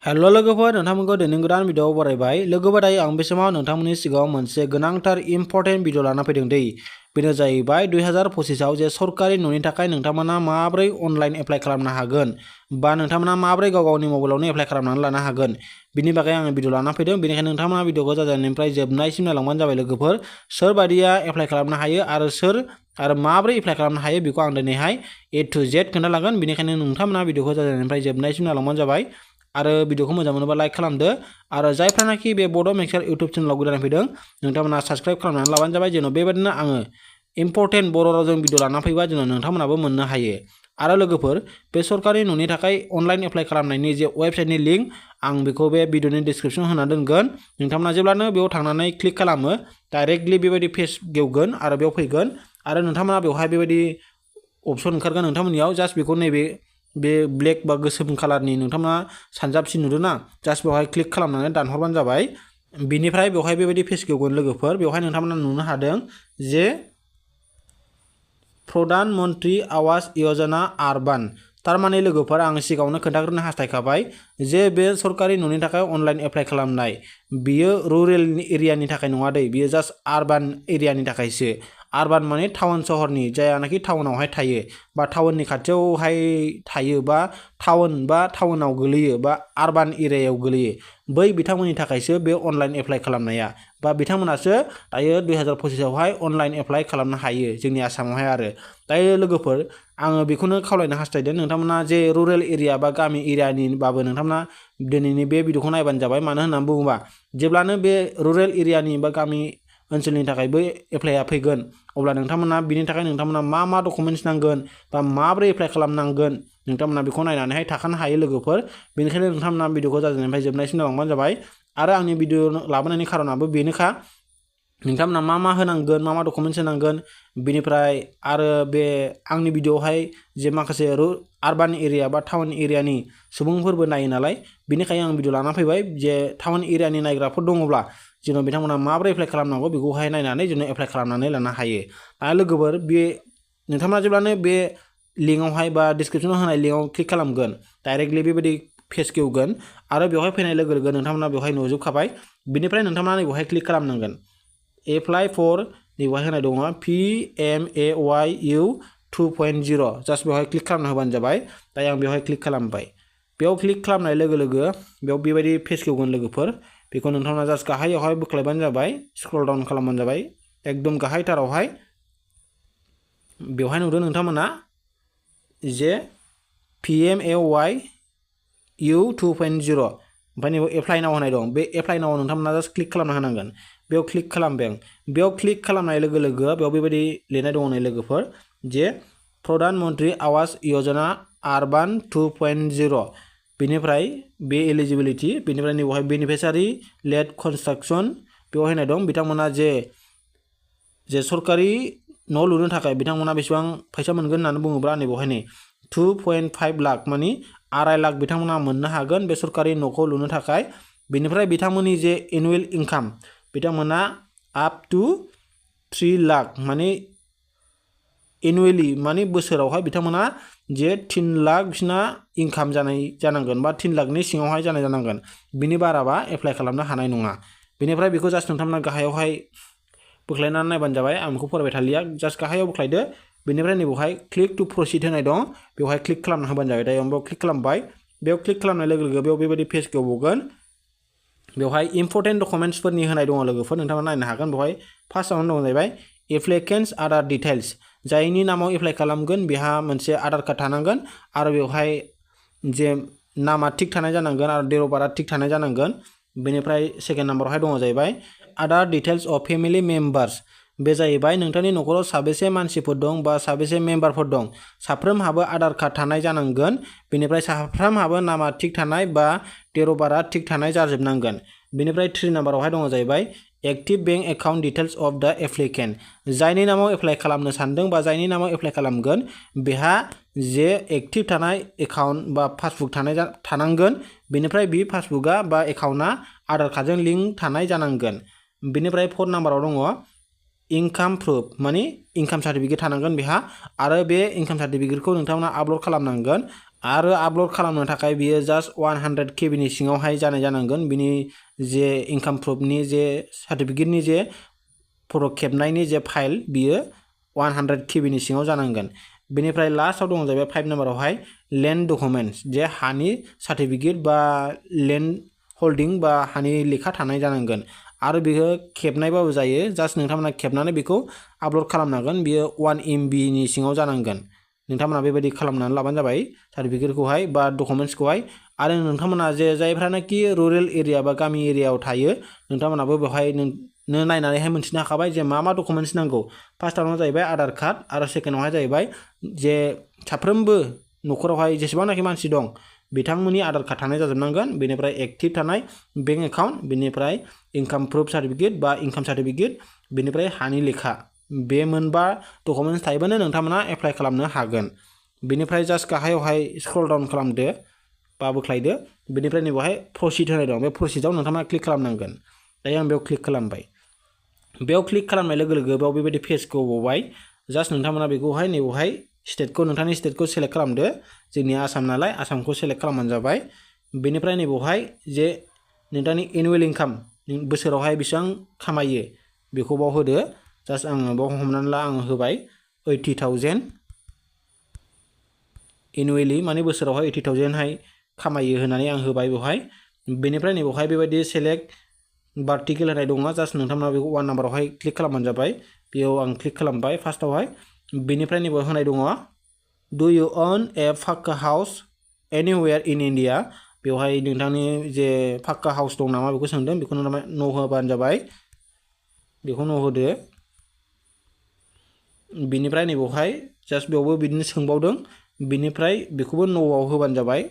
Hello लोगोफोर नोंथांमोनखौ दिनै गोदान भिडिअ बरायबाय लोगोफोर दायो आं बे समाव नोंथांमोननि सिगाङाव मोनसे गोनांथार इम्पर्टेन्ट भिडिअ लाना फैदों दै बेनो जाहैबाय 2025 आव जे सरकारि न'नि थाखाय नोंथांमोना माबोरै अनलाइन एप्लाइ खालामनो हागोन बा नोंथांमोना माबोरै गावगावनि मबाइलावनो एप्लाइ खालामनानै लानो हागोन बिनि बागै आं भिडिअ लाना फैदों बेनिखायनो नोंथांमोना भिडिअखौ जागायनायनिफ्राय जोबनायसिम नायलांबानो जाबाय लोगोफोर सोर बायदिया एप्लाइ खालामनो हायो आरो माबोरै एप्लाइ खालामनो हायो बेखौ आं दिनैहाय A to Z खोन्थालांगोन बेनिखायनो नोंथांमोना भिडिअखौ जागायनायनिफ्राय जोबनायसिम नायलांबानो जाबाय आरो भिडिअखौ मोजां मोनोबा लाइक खालामदो आरो जायफ्रानाखि बे बड' मिक्सार इउट्युब चेनेलाव गोदान फैदों नोंथांमोना साबस्क्राइब खालामनानै लाबानो जाबाय जेन' बेबायदिनो आङो इम्पर्टेन्ट बर' रावजों भिडिअ लाना फैबा जेन' नोंथांमोनाबो मोननो हायो आरो लोगोफोर बे सरकारि न'नि थाखाय अनलाइन एप्लाइ खालामनायनि जे वेबसाइटनि लिंक आं बेखौ बे भिडिअनि डिसक्रिप्शनाव होना दोनगोन नोंथांमोना जेब्लानो बेयाव थांनानै क्लिक खालामो डाइरेक्टलि बेबायदि पेज गेवगोन आरो बेयाव फैगोन आरो नोंथांमोना बेवहाय बेबायदि अपसन ओंखारगोन नोंथांमोननियाव जास्ट बेखौ नैबे बे ब्लेक बा गोसोम कालारनि नोंथांमोना सानजाबसिन नुदोंना जास्ट बेवहाय क्लिक खालामनानै दानहरबानो जाबाय बिनिफ्राय बेवहाय बेबायदि पेज गेवगोन लोगोफोर बेवहाय नोंथांमोना नुनो हादों जे प्रधान मन्त्रि आवास यजना आरबान तारमाने लोगोफोर आं सिगाङावनो खोन्थाग्रोनो हास्थायखाबाय जे बे सरकारि न'नि थाखाय अनलाइन एप्लाइ खालामनाय बियो रुरेल एरियानि थाखाय नङा दै बियो जास्ट आरबान एरियानि थाखायसो आरबान माने टाउन सहरनि जायानाखि टाउनावहाय थायो बा टाउननि खाथियावहाय थायो बा टाउनाव गोलैयो बा आरबान एरियायाव गोलैयो बै बिथांमोननि थाखायसो बे अनलाइन एप्लाइ खालामनाया बा बिथांमोनासो दायो 2025 आवहाय अनलाइन एप्लाइ खालामनो हायो जोंनि आसामावहाय आरो दायो लोगोफोर आङो बेखौनो खावलायनो हास्थायदों नोंथांमोना जे रुरेल एरिया बा गामि एरियानिबाबो नोंथांमोना दिनैनि बे भिडिअखौ नायबानो जाबाय मानो होननानै बुङोबा जेब्लानो बे रुरेल एरियानि बा गामि ओनसोलनि थाखायबो एप्लाइआ फैगोन अब्ला नोंथांमोना बिनि थाखाय नोंथांमोना मा डकुमेन्ट्स नांगोन बा माबोरै एप्लाइ खालामनांगोन नोंथांमोना बेखौ नायनानैहाय थाखानो हायो लोगोफोर बेनिखायनो नोंथांमोना भिडिअखौ जागायनायनिफ्राय जोबनायसिम नायलांबानो जाबाय आरो आंनि भिडिअ लाबोनायनि खारनाबो बेनोखा नोंथांमोना मा होनांगोन मा डकुमेन्ट्स होनांगोन बिनिफ्राय आरो बे आंनि भिडिअआवहाय जे माखासे आरबान एरिया बा टाउन एरियानि सुबुंफोरबो नायो नालाय बेनिखायनो आं भिडिअ लाना फैबाय जे टाउन एरियानि नायग्राफोर दङब्ला जेन' बिथांमोना माबोरै एप्लाइ खालामनांगौ बेखौहाय नायनानै जेन' एप्लाइ खालामनानै लानो हायो आरो लोगोफोर बे नोंथांमोना जेब्लानो बे लिंकआवहाय बा डिसक्रिप्शनाव होनाय लिंकआव क्लिक खालामगोन डाइरेक्टलि बेबायदि पेज गेवगोन आरो बेवहाय फैनाय लोगो लोगो नोंथांमोना बेवहाय नुजोबखाबाय बिनिफ्राय नोंथांमोना बेवहाय क्लिक खालामनांगोन एप्लाइ फर बेवहाय होनाय दङ PMAY 2.0 जास्ट बेवहाय क्लिक खालामना होबानो जाबाय दायो आं बेवहाय क्लिक खालामबाय बेयाव क्लिक खालामनाय लोगो लोगो बेयाव बेबायदि पेज गेवगोन लोगोफोर बेखौ नोंथांमोना जास्ट गाहायावहाय बोख्लायबानो जाबाय स्क्रल डाउन खालामबानो जाबाय एकदम गाहायथारावहाय बेवहाय नुदों नोंथांमोना जे PMAY 2.0 ओमफ्राय नैबे एप्लाइ नाव होनाय दं बे एप्लाइ नाव नोंथांमोना जास्ट क्लिक खालामना होनांगोन बेयाव क्लिक खालामबाय बेयाव क्लिक खालामनाय लोगो लोगो बेयाव बेबायदि लिरनाय दङ नै लोगोफोर जे प्रधान मन्त्रि आवास यजना आरबान 2.0 बेनिफ्राय बे एलिजिबिलिटि बेनिफ्राय नैबेवहाय बेनिफिसियारि लेड कनस्ट्राक्सन बेयाव होनाय दं बिथांमोना जे सरकारि न' लुनो थाखाय बिथांमोना बेसेबां फैसा मोनगोन होननानै बुङोब्ला नैबेवहाय नै 2.5 लाख मानि 2.5 लाख बिथांमोना मोननो हागोन बे सरकारि न'खौ लुनो थाखाय बेनिफ्राय बिथांमोननि जे एनुवेल इनकाम बिथांमोना आप टु 3 लाख माने एनुवेलि माने बोसोरावहाय बिथांमोना जे 3 लाख बिसिना इनकाम जानांगोन बा 3 लाखनि सिङावहाय जानांगोन बिनि बाराबा एप्लाइ खालामनो हानाय नङा बेनिफ्राय बेखौ जास्ट नोंथांमोना गाहायावहाय बोख्लायनानै नायबानो जाबाय आं बेखौ फरायबाय थालिया जास्ट गाहायाव बोख्लायदो बेनिफ्राय नैबेवहाय क्लिक टु प्रसिड होनाय दं बेवहाय क्लिक खालामना होबानो जाबाय दायो आं बेयाव क्लिक खालामबाय बेयाव क्लिक खालामनाय लोगो लोगो बेयाव बेबायदि पेज गेवगोन बेवहाय इम्पर्टेन्ट डकुमेन्ट्सफोरनि होनाय दङ लोगोफोर नोंथाङा नायनो हागोन बेवहाय फार्स्टआवनो दङ जाहैबाय एप्लिकेन्ट्स आधार डिटेल्स जायनि नामाव एप्लाइ खालामगोन बेहा मोनसे आधार कार्ड थानांगोन आरो बेवहाय जे नामा थिग थानाय जानांगोन आरो डेट अफ बार्थआ थिग थानाय जानांगोन बेनिफ्राय सेकेन्ड नाम्बारावहाय दङ जाहैबाय Aadhaar details of family members बे जाहैबाय नोंथांनि न'खराव साबेसे मानसिफोर दं बा साबेसे मेम्बारफोर दं साफ्रोमहाबो आधार कार्ड थानाय जानांगोन बेनिफ्राय साफ्रोमहाबो नामा थिग थानाय बा डेट अफ बार्थआ थिग थानाय जाजोबनांगोन बेनिफ्राय 3 नाम्बारावहाय दङ जाहैबाय active bank account details of द एप्लिकेन्ट जायनि नामाव एप्लाइ खालामनो सानदों बा जायनि नामाव एप्लाइ खालामगोन बेहा जे एक्टिभ थानाय एकाउन्ट बा पासबुक थानांगोन बेनिफ्राय बे पासबुकआ बा एकाउन्टआ आधार कार्डजों लिंक थानाय जानांगोन बेनिफ्राय 4 नाम्बाराव दङ इनकाम प्रुफ माने इनकाम सार्टिफिकेट थानांगोन बेहा आरो बे इनकाम सार्टिफिकेटखौ नोंथांमोना आपल'ड खालामनांगोन आरो आपल'ड खालामनो थाखाय बियो जास्ट 100 KB नि सिङावहाय जानाय जानांगोन बिनि जे इनकाम प्रुफनि जे सार्टिफिकेटनि जे फट' खेबनायनि जे फाइल बियो 100 KB नि सिङाव जानांगोन बेनिफ्राय लास्टआव दङ जाहैबाय 5 नाम्बारावहाय लेन्ड डकुमेन्ट्स जे हानि सार्टिफिकेट बा लेन्ड होल्डिं बा हानि लेखा थानाय जानांगोन आरो बेयो खेबनायबाबो जायो जास्ट नोंथांमोना खेबनानै बेखौ आपल'ड खालामनांगोन बियो 1 MB नि सिङाव जानांगोन नोंथांमोना बेबायदि खालामनानै लाबानो जाबाय सार्टिफिकेटखौहाय बा डकुमेन्ट्सखौहाय आरो नोंथांमोना जे जायफ्रानाखि रुरेल एरिया बा गामि एरियायाव थायो नोंथांमोनाबो बेवहाय नो नायनानैहाय मोनथिनो हाखाबाय जे मा डकुमेन्ट्स नांगौ फार्स्टआवनो जाहैबाय आधार कार्ड आरो सेकेन्डआवहाय जाहैबाय जे साफ्रोमबो न'खरावहाय जेसेबांनाखि मानसि दं बिथांमोननि आधार कार्ड थानाय जाजोबनांगोन बेनिफ्राय एक्टिभ थानाय बेंक एकाउन्ट बेनिफ्राय इनकाम प्रुफ सार्टिफिकेट बा इनकाम सार्टिफिकेट बेनिफ्राय हानि लेखा बे मोनबा डकुमेन्ट्स थायोबानो नोंथांमोना एप्लाइ खालामनो हागोन बेनिफ्राय जास्ट गाहायावहाय स्क्रल डाउन खालामदो बा बोख्लायदो बेनिफ्राय नैबेवहाय प्रसिड होनाय दं बे प्रसिडआव नोंथाङा क्लिक खालामनांगोन दायो आं बेयाव क्लिक खालामबाय बेयाव क्लिक खालामनाय लोगो लोगो बेयाव बेबायदि पेजखौ बावबाय जास्ट नोंथांमोना बेखौहाय नैबेवहाय स्टेटखौ नोंथांनि स्टेटखौ सेलेक्ट खालामदो जोंनि आसाम नालाय आसामखौ सेलेक्ट खालामबानो जाबाय बेनिफ्राय नैबेवहाय जे नोंथांनि एनुवेल इनकाम बोसोरावहाय बेसेबां खामायो बेखौ बाव होदो जास्ट आङो बाव हमनानै ला आङो होबाय 80,000 एनुवेलि माने बोसोरावहाय 80,000 हाय खामायो होनानै आं होबाय बेवहाय बेनिफ्राय नैबेवहाय बेबायदि सेलेक्ट भार्टिकेल होनाय दङ जास्ट नोंथांमोना बेखौ 1 नाम्बारावहाय क्लिक खालामबानो जाबाय बेयाव आं क्लिक खालामबाय फार्स्टआवहाय बेनिफ्राय नैबेयाव होनाय दङ डु इउ ओन ए पाक्का हाउस एनिवेयर इन इन्डिया बेवहाय नोंथांनि जे पाक्का हाउस दं नामा बेखौ सोंदों बेखौ नोंथाङा न' होबानो जाबाय बेखौ न' होदो बेनिफ्राय नैबेवहाय जास्ट बेयावबो बिदिनो सोंबावदों बेनिफ्राय बेखौबो न'आव होबानो जाबाय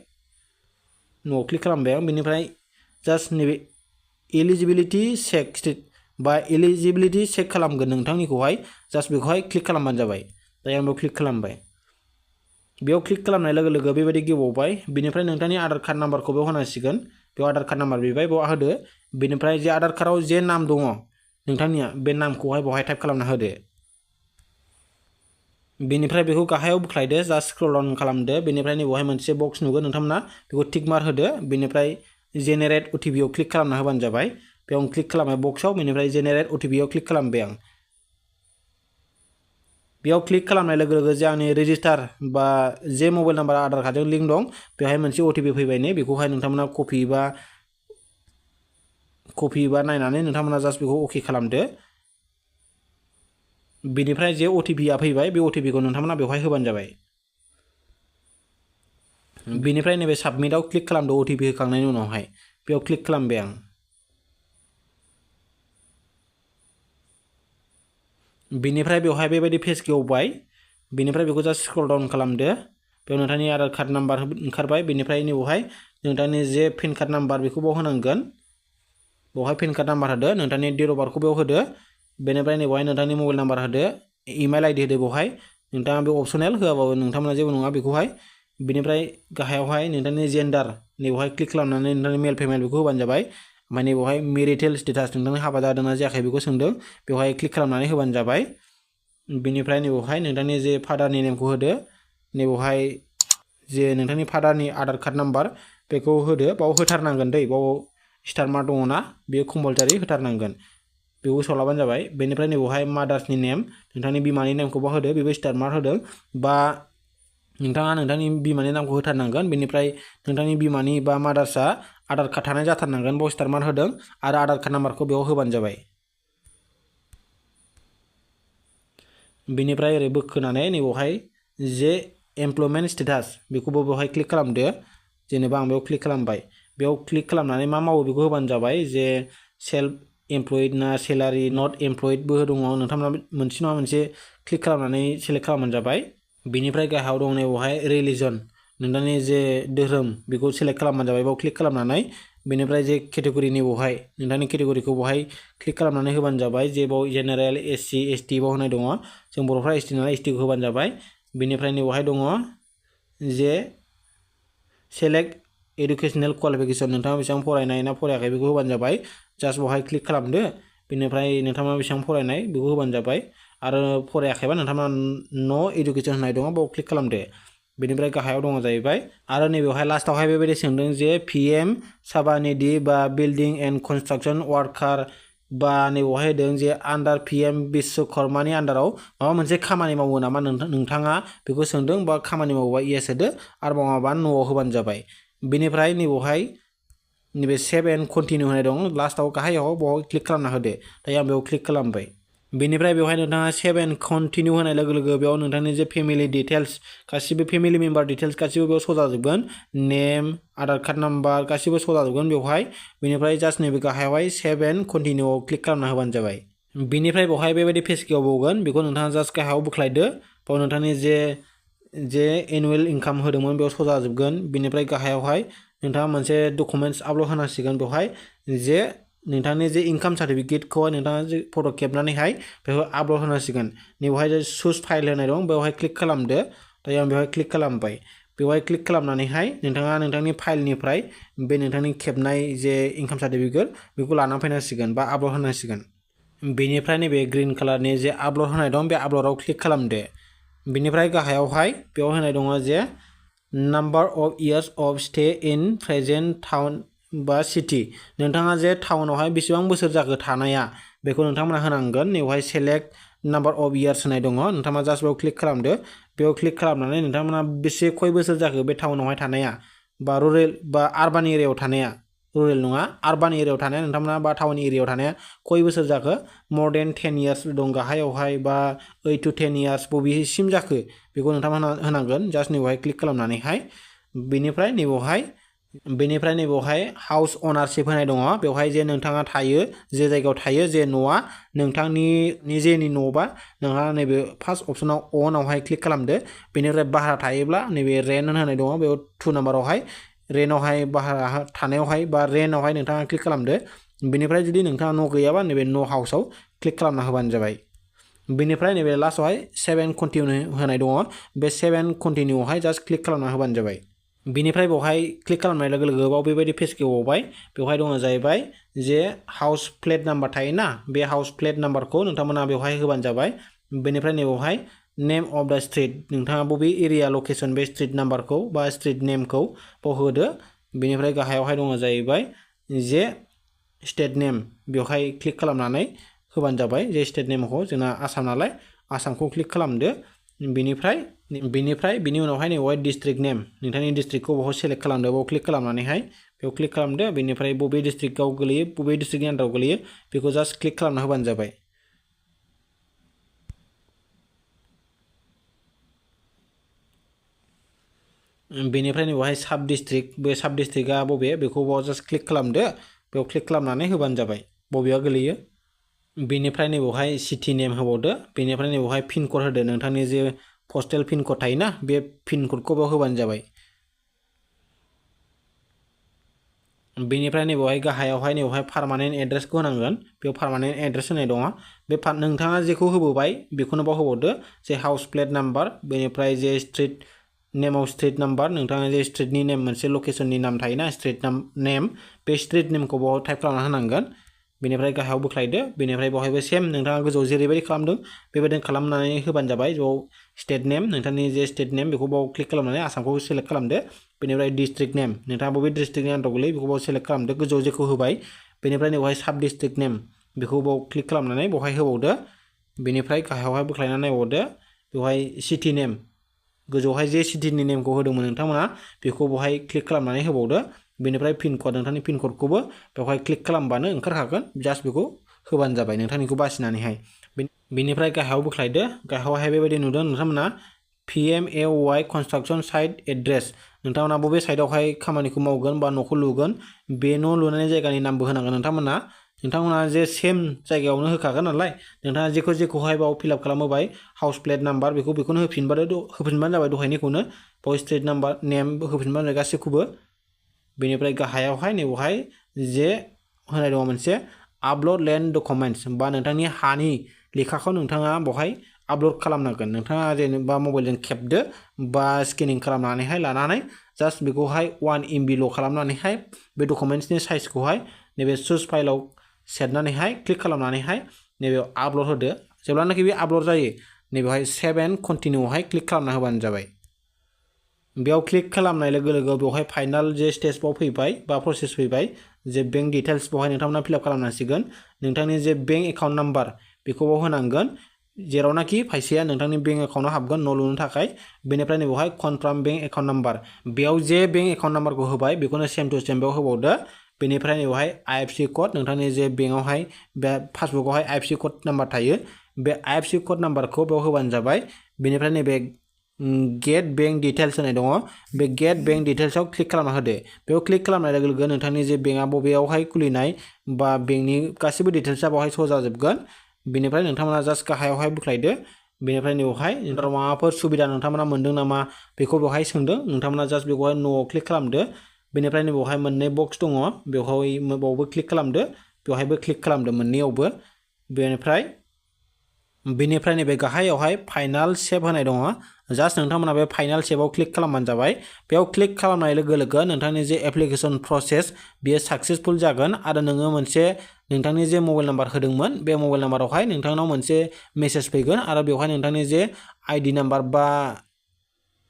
न'आव क्लिक खालामबाय आं बेनिफ्राय जास्ट नैबे एलिजिबिलिटि चेक बा एलिजिबिलिटि चेक खालामगोन नोंथांनिखौहाय जास्ट बेखौहाय क्लिक खालामबानो जाबाय दायो आं बेयाव क्लिक खालामबाय बेयाव क्लिक खालामनाय लोगो लोगो बेबायदि गेबावबाय बेनिफ्राय नोंथांनि आधार कार्ड नाम्बारखौ बेयाव होनांसिगोन बेयाव आधार कार्ड नाम्बार बिबाय बेयाव होदो बेनिफ्राय जे आधार कार्डआव जे नाम दङ नोंथांनिया बे नामखौहाय बेवहाय टाइप खालामना होदो बेनिफ्राय बेखौ गाहायाव बोख्लायदो जास्ट स्क्रल डाउन खालामदो बेनिफ्राय नैबेवहाय मोनसे बक्स नुगोन नोंथांमोना बेखौ टिक मार्क होदो बेनिफ्राय जेनेरेट OTP आव क्लिक खालामना होबानो जाबाय बेयाव आं क्लिक खालामबाय बक्सआव बेनिफ्राय जेनेरेट OTP आव क्लिक खालामबाय आं बेयाव क्लिक खालामनाय लोगो लोगो जे आंनि रेजिस्टार बा जे मबाइल नाम्बार आधार कार्डजों लिंक दं बेवहाय मोनसे OTP फैबाय ने बेखौहाय नोंथांमोना कपि बा नायनानै नोंथांमोना जास्ट बेखौ अके खालामदो बेनिफ्राय जे OTP आ फैबाय बे OTP खौ नोंथांमोना बेवहाय होबानो जाबाय बेनिफ्राय नैबे साबमिटआव क्लिक खालामदो OTP होखांनायनि उनावहाय बेयाव क्लिक खालामबाय आं बेनिफ्राय बेवहाय बेबायदि पेज गेवबाय बेनिफ्राय बेखौ जास्ट स्क्रल डाउन खालामदो बेयाव नोंथांनि आधार कार्ड नाम्बार ओंखारबाय बेनिफ्राय नैबेवहाय नोंथांनि जे पेन कार्ड नाम्बार बेखौ बाव होनांगोन बेवहाय पेन कार्ड नाम्बार होदो नोंथांनि डेट अफ बार्थखौ बेयाव होदो बेनिफ्राय नैबेवहाय नोंथांनि मबाइल नाम्बार होदो इमेल आइडि होदो बेवहाय नोंथाङा बे अपसनेल होआबाबो नोंथांमोना जेबो नङा बेखौहाय बेनिफ्राय गाहायावहाय नोंथांनि जेन्डार नैबेवहाय क्लिक खालामनानै नोंथांनि मेल फिमेल बेखौ होबानो जाबाय ओमफ्राय नैबेवहाय मेरिटेल स्टेटास नोंथांनि हाबा जादोंना जायाखै बेखौ सोंदों बेवहाय क्लिक खालामनानै होबानो जाबाय बेनिफ्राय नैबेवहाय नोंथांनि जे फादारनि नेमखौ होदो नैबेवहाय जे नोंथांनि फादारनि आधार कार्ड नाम्बार बेखौ होदो बाव होथारनांगोन दै बाव स्टार मार्क दङ ना बेयो कम्पालसारि होथारनांगोन बेखौ सोलाबानो जाबाय बेनिफ्राय नैबेवहाय मादार्सनि नेम नोंथांनि बिमानि नेमखौबो होदो बेबो स्टार मार्क होदों बा नोंथाङा नोंथांनि बिमानि नामखौ होथारनांगोन बेनिफ्राय नोंथांनि बिमानि बा मादार्सआ आधार कार्ड थानाय जाथारनांगोन बाव स्टार मार्क होदों आरो आधार कार्ड नाम्बारखौ बेयाव होबानो जाबाय बेनिफ्राय ओरै बोखोनानै नैबेवहाय जे एमप्लयमेन्ट स्टेटास बेखौबो बेवहाय क्लिक खालामदो जेनेबा आं बेयाव क्लिक खालामबाय बेयाव क्लिक खालामनानै मा मावो बेखौ होबानो जाबाय जे सेल्फ एमप्लयड ना सेलारि नट एमप्लयडबो दङ नोंथांमोना मोनसे नङा मोनसे क्लिक खालामनानै सेलेक्ट खालामबानो जाबाय बेनिफ्राय गाहायाव दं नैबेवहाय रिलिजन नोंथांनि जे धोरोम बेखौ सेलेक्ट खालामबानो जाबाय बेयाव क्लिक खालामनानै बेनिफ्राय जे केटेगरि नैबेवहाय नोंथांनि केटेगरिखौ बेवहाय क्लिक खालामनानै होबानो जाबाय जे बाव जेनेरेल SC ST बाव होनाय दङ जों बर'फ्रा ST नालाय ST खौ होबानो जाबाय बेनिफ्राय नैबेवहाय दङ जे सेलेक्ट एडुकेसनेल क्वालिफिकेसन नोंथाङा बेसेबां फरायनाय ना फरायाखै बेखौ होबानो जाबाय जास्ट बेवहाय क्लिक खालामदो बेनिफ्राय नोंथाङा बेसेबां फरायनाय बेखौ होबानो जाबाय आरो फरायाखैबा नोंथाङा नो एडुकेसन होनाय दङ बाव क्लिक खालामदो बेनिफ्राय गाहायाव दङ जाहैबाय आरो नैबेवहाय लास्टावहाय बेबायदि सोंदों जे PM साबानिदि बा बिल्डिं एन्ड कनस्ट्राक्शन वार्कार बा नैबेवहाय होदों जे आन्डार PM बिश्वकर्मानि आन्डाराव माबा मोनसे खामानि मावो नामा नोंथाङा बेखौ सोंदों बा खामानि मावोबा येस होदो आरो मावाबा न'आव होबानो जाबाय। बेनिफ्राय नैबेवहाय नैबे सेभ एन्ड कन्टिनिउ होनाय दं लास्टाव गाहायाव बेयाव क्लिक खालामना होदो दायो आं बेयाव क्लिक खालामबाय। बेनिफ्राय बेवहाय नोंथाङा सेभ एन्ड कन्टिनिउ होनाय लोगो लोगो बेयाव नोंथांनि जे फेमिलि डिटेल्स गासिबो फेमिलि मेम्बार डिटेल्स गासिबो बेयाव सजाजोबगोन नेम आधार कार्ड नाम्बार गासिबो सजाजोबगोन बेवहाय। बेनिफ्राय जास्ट नैबे गाहायावहाय सेभ एन्ड कन्टिनिउआव क्लिक खालामना होबानो जाबाय। बेनिफ्राय बेवहाय बेबायदि पेज गेवबावगोन बेखौ नोंथाङा जास्ट गाहायाव बोख्लायदो बेयाव नोंथांनि जे एनुवेल इनकाम होदोंमोन बेयाव सजाजोबगोन। बेनिफ्राय गाहायावहाय नोंथाङा मोनसे डकुमेन्ट्स आपल'ड होनांसिगोन बेवहाय जे नोंथांनि जे इनकाम सार्टिफिकेटखौहाय नोंथाङा जे फट' खेबनानैहाय बेखौ आपल'ड होनांसिगोन। बेवहाय जे सुज फाइल होनाय दं बेवहाय क्लिक खालामदो दायो आं बेवहाय क्लिक खालामबाय। बेवहाय क्लिक खालामनानैहाय नोंथाङा नोंथांनि फाइलनिफ्राय बे नोंथांनि खेबनाय जे इनकाम सार्टिफिकेट बेखौ लानानै फैनांसिगोन बा आपल'ड होनांसिगोन। बेनिफ्राय नैबे ग्रीन कालारनि जे आपल'ड होनाय दं बे आपल'डआव क्लिक खालामदो। बेनिफ्राय गाहायावहाय बेयाव होनाय दङ जे number of years of stay in present town बा सिटि नोंथाङा जे टाउनावहाय बेसेबां बोसोर जाखो थानाया बेखौ नोंथांमोना होनांगोन। बेवहाय सेलेक्ट नाम्बार अफ इयार्स होनाय दङ नोंथाङा जास्ट बेयाव क्लिक खालामदो। बेयाव क्लिक खालामनानै नोंथांमोना बेसे खय बोसोर जाखो बे टाउनावहाय थानाया बा रुरेल बा आर्बान एरियायाव थानाया रुरेल नङा आर्बान एरियायाव थानाया नोंथांमोना बा टाउन एरियायाव थानाया खय बोसोर जाखो मर देन 10 इयार्स दं गाहायावहाय बा 8 to 10 इयार्स बबेसिम जाखो बेखौ नोंथांमोना होनांगोन। जास्ट नैबेवहाय क्लिक खालामनानैहाय बेनिफ्राय नैबेवहाय हाउस अनारशिप होनाय दङ बेवहाय जे नोंथाङा थायो जे जायगायाव थायो जे न'आ नोंथांनि निजेनि न'बा नोंहा नैबे फार्स्ट अप्शनाव अनआवहाय क्लिक खालामदो। बेनिफ्राय भारा थायोब्ला नैबे रेन्ट होनाय दङ बेयाव 2 नाम्बारावहाय रेन्टआवहाय भारा थानायावहाय बा रेन्टआवहाय नोंथाङा क्लिक खालामदो। बेनिफ्राय जुदि नोंथाङा न' गैयाबा नैबे न' हाउसाव क्लिक खालामना होबानो जाबाय। बेनिफ्राय नैबे लास्टआवहाय सेभ एन्ड कन्टिनिउ होनाय दङ बे सेभ एन्ड कन्टिनिउआवहाय जास्ट क्लिक खालामना होबानो जाबाय। बेनिफ्राय बेवहाय क्लिक खालामनाय लोगो लोगो बाव बेबायदि पेज गेवबावबाय बेवहाय दङ जाहैबाय जे हाउस प्लेट नाम्बार थायोना बे हाउस प्लेट नाम्बारखौ नोंथांमोना बेवहाय होबानो जाबाय। बेनिफ्राय नैबेवहाय नेम अफ द स्ट्रिट नोंथाङा बबे एरिया लकेसन बे स्ट्रिट नाम्बारखौ बा स्ट्रिट नेमखौ बाव होदो। बेनिफ्राय गाहायावहाय दङ जाहैबाय जे स्टेट नेम बेवहाय क्लिक खालामनानै होबानो जाबाय। जे स्टेट नेमखौ जोंना आसाम नालाय आसामखौ क्लिक खालामदो। बेनिफ्राय बिनि उनावहाय नैबेवहाय डिस्ट्रिक्ट नेम नोंथांनि डिस्ट्रिक्टखौ बाव सेलेक्ट खालामदो बाव क्लिक खालामनानैहाय बेयाव क्लिक खालामदो। बेनिफ्राय बबे डिस्ट्रिक्टआव गोलैयो बबे डिस्ट्रिक्टनि आन्दाराव गोलैयो बेखौ जास्ट क्लिक खालामना होबानो जाबाय। बेनिफ्राय नैबेवहाय साब डिस्ट्रिक्ट बे साब डिस्ट्रिक्टआ बबे बेखौ बाव जास्ट क्लिक खालामदो बेयाव क्लिक खालामनानै होबानो जाबाय बबेयाव गोलैयो। बेनिफ्राय नैबेवहाय सिटि नेम होबावदो। बेनिफ्राय नैबेवहाय पिन कड होदो नोंथांनि जे पस्टेल पिन कड थायोना बे पिन क'डखौ बेयाव होबानो जाबाय। बेनिफ्राय नैबेवहाय गाहायावहाय नैबेवहाय पार्मानेन्ट एड्रेसखौ होनांगोन बेयाव पार्मानेन्ट एड्रेस होनाय दङ बे नोंथाङा जेखौ होबोबाय बेखौनो बाव होबावदो जे हाउस प्लेट नाम्बार बेनिफ्राय जे स्ट्रिट नेमाव स्ट्रिट नाम्बार नोंथाङा जे स्ट्रिटनि नेम मोनसे लकेसननि नाम थायोना स्ट्रिट नेम बे स्ट्रिट नेमखौ बाव टाइप खालामना होनांगोन। बेनिफ्राय गाहायाव बोख्लायदो बेनिफ्राय बावहायबो सेम नोंथाङा गोजौआव जेरैबायदि खालामदों बेबायदिनो खालामनानै होबानो जाबाय। बेयाव स्टेट नेम नोंथांनि जे स्टेट नेम बेखौ बाव क्लिक खालामनानै आसामखौ सेलेक्ट खालामदो। बेनिफ्राय डिस्ट्रिक्ट नेम नोंथाङा बबे डिस्ट्रिक्टनि आन्दाराव गोलैयो बेखौ बाव सेलेक्ट खालामदो गोजौआव जेखौ होबाय। बेनिफ्राय नैबेवहाय साब डिस्ट्रिक्ट नेम बेखौ बाव क्लिक खालामनानै बावहाय होबावदो। बेनिफ्राय गाहायावहाय बोख्लायनानै नायबावदो बेवहाय सिटि नेम गोजौआवहाय जे सिटिनि नेमखौ होदोंमोन नोंथांमोना बेखौ बावहाय क्लिक खालामनानै होबावदो। बेनिफ्राय पिन कड नोंथांनि पिन क'डखौबो बेवहाय क्लिक खालामबानो ओंखारखागोन जास्ट बेखौ होबानो जाबाय नोंथांनिखौ बासिनानैहाय। बेनिफ्राय गाहायाव बोख्लायदो गाहायावहाय बेबायदि नुदों नोंथांमोना PMAY कनस्ट्राक्शन साइट एड्रेस नोंथांमोना बबे साइडआवहाय खामानिखौ मावगोन बा न'खौ लुगोन बे न' लुनाय जायगानि नामबो होनांगोन। नोंथांमोना जे सेम जायगायावनो होखागोन नालाय नोंथाङा जेखौहाय बाव फिलआप खालामहोबाय हाउस प्लेट नाम्बार बेखौनो होफिनबानो जाबाय दहायनिखौनो बाव स्ट्रिट नाम्बार नेम होफिनबानो जाबाय गासैखौबो। बेनिफ्राय गाहायावहाय नैबेवहाय जे होनाय दङ मोनसे आपल'ड लेन्ड डकुमेन्ट्स बा नोंथांनि हानि लेखाखौ नोंथाङा बावहाय आपल'ड खालामनांगोन। नोंथाङा जेनेबा मबाइलजों खेबदो बा स्केनिं खालामनानैहाय लानानै जास्ट बेखौहाय 1 MB ल' खालामनानैहाय बे डकुमेन्ट्सनि साइजखौहाय नैबे सुज फाइलाव सेरनानैहाय क्लिक खालामनानैहाय नैबेयाव आपल'ड होदो। जेब्लानाखि बे आपल'ड जायो नैबेवहाय सेभ एन्ड कन्टिनिउआवहाय क्लिक खालामना होबानो जाबाय। बेयाव क्लिक खालामनाय लोगो लोगो बेवहाय फाइनाल जे स्टेजआव फैबाय बा प्रसेस फैबाय जे बेंक डिटेल्स बेवहाय नोंथांमोना फिलआप खालामनांसिगोन नोंथांनि जे बेंक एकाउन्ट नाम्बार बेखौ बाव होनांगोन जेरावनाखि फैसाया नोंथांनि बेंक एकाउन्टआव हाबगोन न' लुनो थाखाय बेनिफ्राय बेवहाय कनफार्म बेंक एकाउन्ट नाम्बार बेयाव जे बेंक एकाउन्ट नाम्बारखौ होबाय बेखौनो सेम टु सेम बेयाव होबावदो बेनिफ्राय बेवहाय IFSC कड नोंथांनि जे बेंकआवहाय बे पासबुकआवहाय IFSC कड नाम्बार थायो बे IFSC कड नाम्बारखौ बेयाव होबानो जाबाय बेनिफ्राय नैबे गेट बेंक डिटेल्स होनाय दङ बे गेट बेंक डिटेल्सआव क्लिक खालामना होदो बेयाव क्लिक खालामनाय लोगो लोगो नोंथांनि जे बेंकआ बबेयावहाय खुलिनाय बा बेंकनि गासैबो डिटेल्सआ बेवहाय श' जाजोबगोन बेनिफ्राय नोंथांमोना जास्ट गाहायावहाय बोख्लायदो बेनिफ्राय बेवहाय माबाफोर सुबिदा नोंथांमोना मोनदों नामा बेखौ बेवहाय सोंदों नोंथांमोना जास्ट बेवहाय न'आव क्लिक खालामदो बेनिफ्राय बेवहाय मोननै बक्स दङ बेवहाय बावबो क्लिक खालामदो बेवहायबो क्लिक खालामदो मोननैयावबो बेनिफ्राय नैबे गाहायावहाय फाइनाल सेभ होनाय दङ जास्ट नोंथांमोना बे फाइनाल सेभआव क्लिक खालामबानो जाबाय बेयाव क्लिक खालामनाय लोगो लोगो नोंथांनि जे एप्लिकेशन प्रसेस बेयो साक्सेसफुल जागोन आरो नोङो मोनसे नोंथांनि जे मबाइल नाम्बार होदोंमोन बे मबाइल नाम्बारावहाय नोंथांनाव मोनसे मेसेज फैगोन आरो बेवहाय नोंथांनि जे ID नाम्बार बा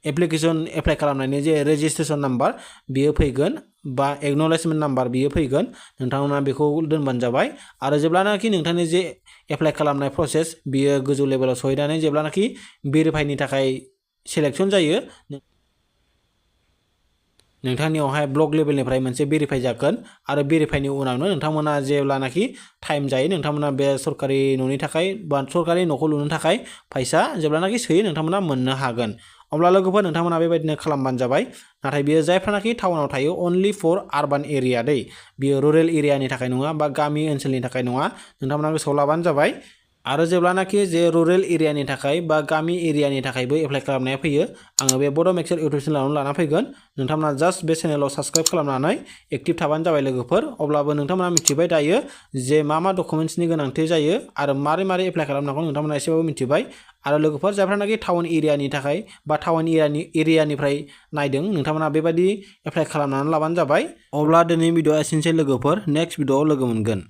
एप्लिकेशन एप्लाइ खालामनायनि जे रेजिस्ट्रेशन नाम्बार बियो फैगोन बा एक्न'लेजमेन्ट नाम्बार बियो फैगोन नोंथांमोना बेखौ दोनबानो जाबाय आरो जेब्लानाखि नोंथांनि जे एप्लाइ खालामनाय प्रसेस बियो गोजौ लेभेलाव सहैनानै जेब्लानाखि भेरिफाइनि थाखाय सिलेक्शन जायो नोंथांनियावहाय ब्लक लेभेलनिफ्राय मोनसे भेरिफाइ जागोन आरो भेरिफाइनि उनावनो नोंथांमोना जेब्लानाखि टाइम जायो नोंथांमोना बे सरकारि न'नि थाखाय बा सरकारि न'खौ लुनो थाखाय फैसा जेब्लानाखि सोयो नोंथांमोना मोननो हागोन अब्ला लोगोफोर नोंथांमोना बेबायदिनो खालामबानो जाबाय नाथाय बियो जायफ्रानाखि टाउनाव थायो अनलि फर आर्बान एरिया दै बियो रुरेल एरियानि थाखाय नङा बा गामि ओनसोलनि थाखाय नङा नोंथांमोना गोसोआव लाबानो जाबाय आरो जेब्लानाखि जे रुरेल एरियानि थाखाय बा गामि एरियानि थाखायबो एप्लाइ खालामनाया फैयो आङो बे बड' मेक्सर इउटुब चेनेलावनो लाना फैगोन नोंथांमोना जास्ट बे चेनेलाव साबस्क्राइब खालामनानै एक्टिभ थाबानो जाबाय लोगोफोर अब्लाबो नोंथांमोना मिथिबाय दायो जे मा डकुमेन्ट्सनि गोनांथि जायो आरो मारै एप्लाइ खालामनांगौ नोंथांमोना एसेबाबो मिथिबाय आरो लोगोफोर जायफ्रानाखि टाउन एरियानि थाखाय बा टाउन एरियानिफ्राय नायदों नोंथांमोना बेबायदि एप्लाइ खालामनानै लाबानो जाबाय अब्ला दिनैनि भिडिअ'आ एसेनोसै लोगोफोर नेक्स्ट भिडिअ'आव लोगो मोनगोन।